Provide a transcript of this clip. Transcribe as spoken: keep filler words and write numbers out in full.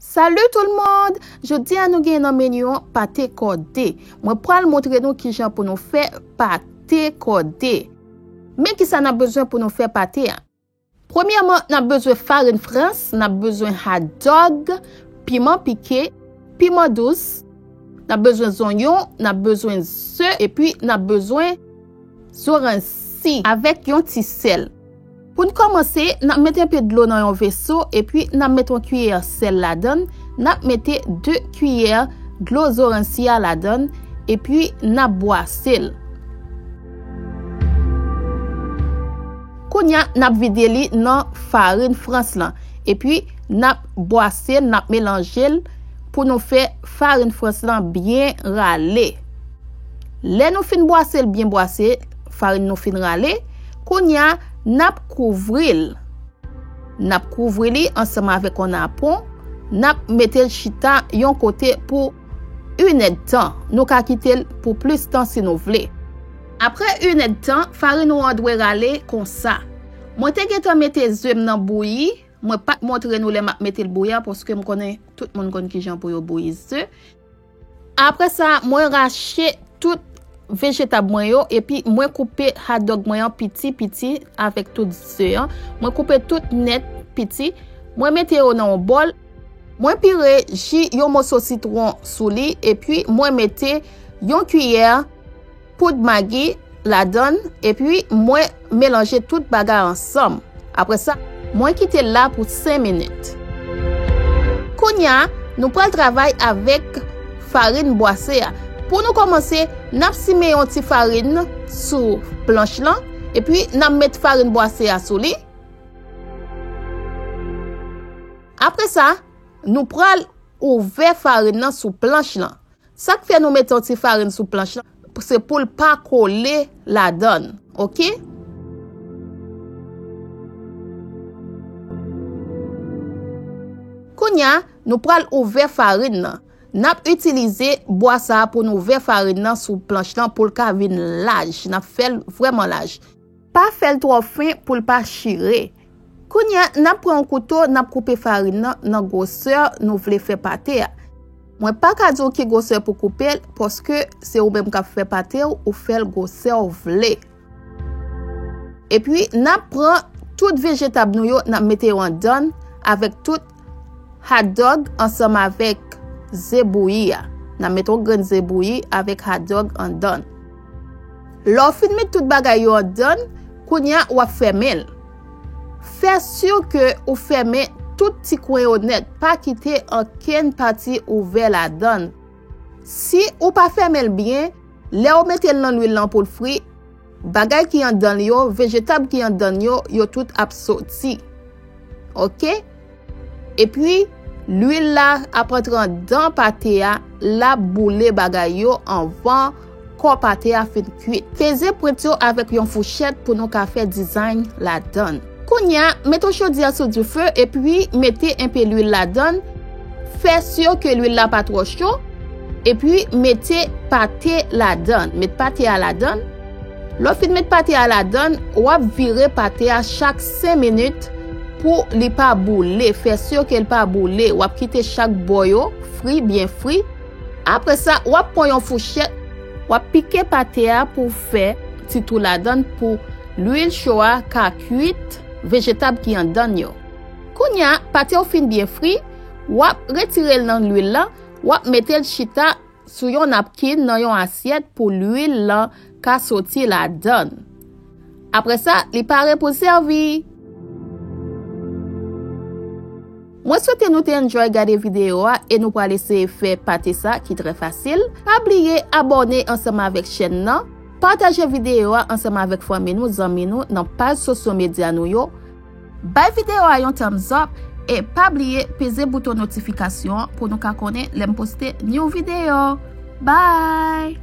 Salut tout le monde! Jodi a nou gen nan meni an pate kòde. Mwen pral montre nou kijan pou nou fè pate kòde. Men kisa n ap bezwen pou nou fè pate a. Premyèman, n ap bezwen farin frans, n ap bezwen hot dog, piman pike, piman dous, n ap bezwen zonyon, n ap bezwen ze, epi n ap bezwen zoranj si avèk yon ti sèl. Pou n kòmanse, n ap mete enpe dlo nan yon veso, epi n ap mete yon kiyè sèl ladan l, n ap mete de kiyè dlo zoranj si a ladan l, epi n ap bwase l. Kounye a, n ap vide li nan farin frans lan, epi n ap bwase l, n ap melanje l pou nou fè farin frans lan byen rale. Lè nou fin bwase l byen bwase, farin nou fin rale, kounye a, n ap kouvri l. N ap kouvri li ansanm avèk yon napon, n ap mete l chita yon kote pou inèdtan. Nou ka kite l pou plis tan si nou vle. Apre inèdtan, farin ou an dwe rale konsa. Mwen te gentan mete ze m nan bouyi, mwen pa t montre nou lè m ap mete l bouyi a, paske m konnen tout moun konn kijan pou yo bouyi ze. Apre sa, mwen rache tout vejetab mwen yo, epi mwen koupe hot dog mwen an piti piti avèk tout ze an. Mwen koupe tout nèt piti. Mwen mete yo nan yon bòl. Mwen pire ji yon moso sitwon sou li, epi mwen mete yon kiyè poud magi ladan l, epi mwen melanje tout bagay ansanm. Apre sa, mwen kite l la pou senk minit. Kounye a, nou pral travay avèk farin bwase a. Pou nou kòmanse, n ap simen yon ti farin sou planch lan, epi n ap met farin bwase a sou li. Apre sa, nou pral ouvè farin nan sou planch lan. Sa k fè nou mete yon ti farin sou planch lan, se pou l pa kole ladan l, oke? Kounye a, nou pral ouvè farin nan. N ap itilize bwa sa a pou n ouvè farin nan sou planch lan pou l ka vin laj. N ap fè l vrèman laj. Pa fè l twò fen pou l pa chire. Kounye a, n ap pran yon kouto, n ap koupe farin nan nan gwosè nou vle fè pate a. Mwen pa ka di w ki gwosè pou koupe l, paske se ou menm k ap fè pate w, ou fè l gwosè w vle. Epi, n ap pran tout vejetab nou yo, n ap mete yo anndan l avèk tout hot dog ansanm avèk ze bouyi a. N ap mete yon grenn ze bouyi avèk hot dog anndan l. Lè w fin met tout bagay yo anndan l, kounye a w ap fèmen l. Fè si ke ou fèmen tout ti kwen yo nèt, pa kite ankenn pati ouvè ladan l. Si ou pa fèmen l byen, lè w mete l nan lwil lan pou l fri, bagay ki anndan l yo, vejetab ki anndan l yo, yo tout ap soti. Oke? Epi, lwil la ap antre anndan pate a, l ap boule bagay yo anvan kò pate a fin kwit. Peze pwent yo avèk yon fouchèt pou nou ka fè dizay ladan l. Kounye a, mete chodyè a sou dife epi mete enpe lwil ladan l. Fè si ke lwil la pa twò cho, epi mete pate ladan l. Met pate a ladan l. Lè w fin met pate a ladan l, w ap vire pate a chak senk minit pou li pa boule. Fè si ke l pa boule. W ap kite chak bò yo fri, byen fri. Apre sa, w ap pran yon fouchèt, w ap pike pate a pou w fè ti twou ladan l pou lwil cho a ka kwit vejetab ki anndan l yo. Kounye a, pate w fin byen fri, w ap retire l nan lwil lan, w ap mete l chita sou yon napkin nan yon asyèt pou lwil lan ka soti ladan l. Apre sa, li pare pou sèvi. Mwen swete nou te enjoy gade videyo a e nou pral eseye fè pate sa ki trè fasil. Pa bliye abòne ansanm avèk chèn nan, pataje videyo a ansanm avèk fanmi nou, zanmi nou nan paj sosyo medya nou yo. Bay videyo a yon thumbs up e pa bliye peze bouton notifikasyon an pou nou ka konnen lè m poste new videyo. Bye!